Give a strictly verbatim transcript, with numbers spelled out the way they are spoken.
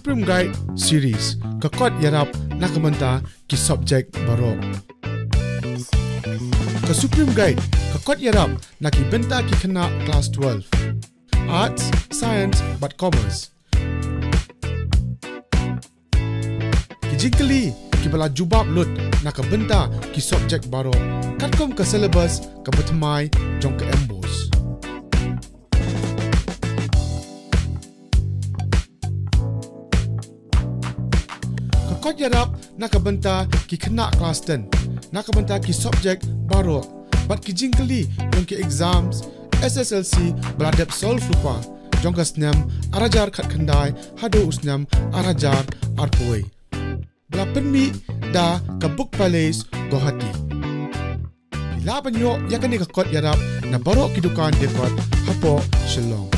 Supreme Guide Series, ka kot ïarap na ka bynta ki subject baroh. Ka Supreme Guide, ka kot ïarap na ki bynta ki khynnah klas twelve. Arts, Science bad Commerce. Ki jingkylli kiba la jubab lut na ka bynta ki subject baroh, katkum ka syllabus kaba thymmai jong ka MBOSE. Ka kot ïarap na ka bynta ki khynnah klas ten, na ka bynta ki subject baroh, bad ki jingkylli jong ki exams SSLC ba la dep solve lypa, jong ka snem ar hajar khatkhyndai haduh u snem ar hajar arphew. Ba la pynmih da ka Book Palace, Guwahati. Phi lah ban ïoh ïa kane ka kot ïarap na baroh ki dukan diengkot hapoh Shillong.